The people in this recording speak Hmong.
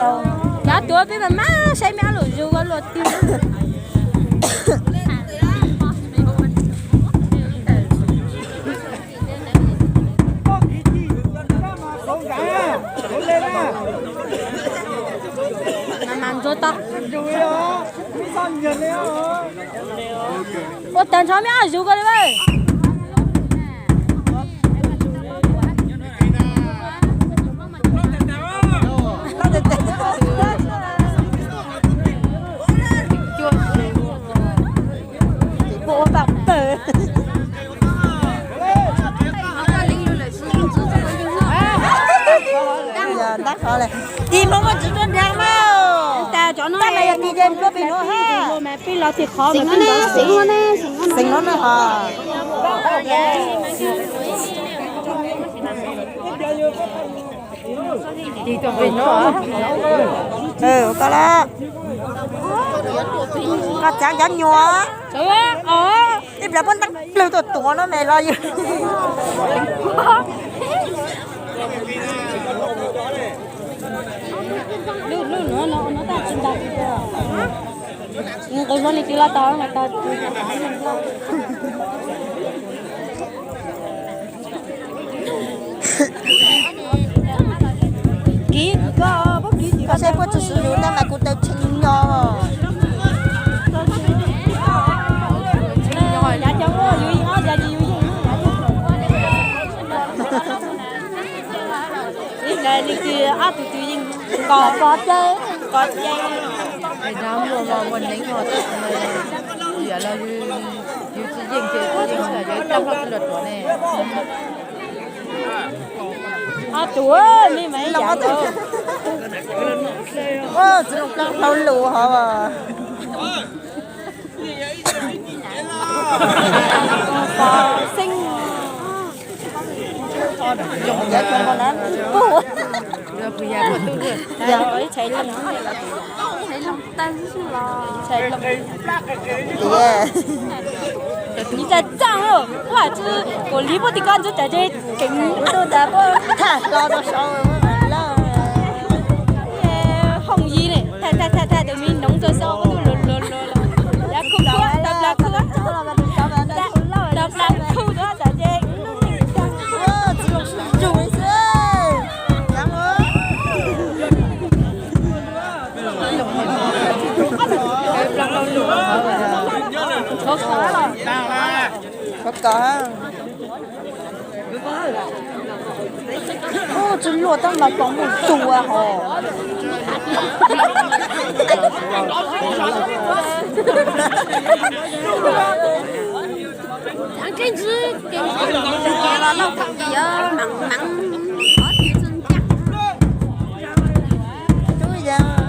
Cov tuav peb mas mab saib mab luam zug luag twg. Mas mas ntsuag tau. Ua tag nrho mab zug ko li. Ua pam pawg. Tab qhov le, tis Hmoob muaj tsis tuaj nrhiav mas. Tab mas yog tis ces tuaj pem nuav ha. Xeev nuav ne, xeev nuav ne, xeev nuav ne ho. Koj la, koj txaav cov nyuas. Ib pliag puab ntaab plwg tuaj tuav no me los yog. Nqis hlo li twg los tau, tau. Koj saib puab tsi swv yus tab mas kuv tau tshee nyo. Ib ntawd li twg ob tug twg yeej kos kos cai, kos cai. Ua neeb ho, yam los yus tsis yeej ces tsis yeej, yog ib tag hlo tsis los tuav ne. Ob tug me mas ib yam. Txiv Looj Plaab hlau lus hov. Xeeb. Yog ib tshais looj. Ib txaj txaj lawm, kuv lam tsi, kuv li puab tim koj ntxub tas ces keev tuaj tas puab thaj hlo rau saud lawm. Hooj yig ne, thaj thaj thaj tus me noov txog xwb, luag luag luag, yav khub khub, tau plag khub, tau plag khub tas ces. Tsis luaj tab mas pom mus tua hos. Kev ntsis, kev ntsis, los lauj thaum ntawd mas mas ob tug txog ncaj. Tub yog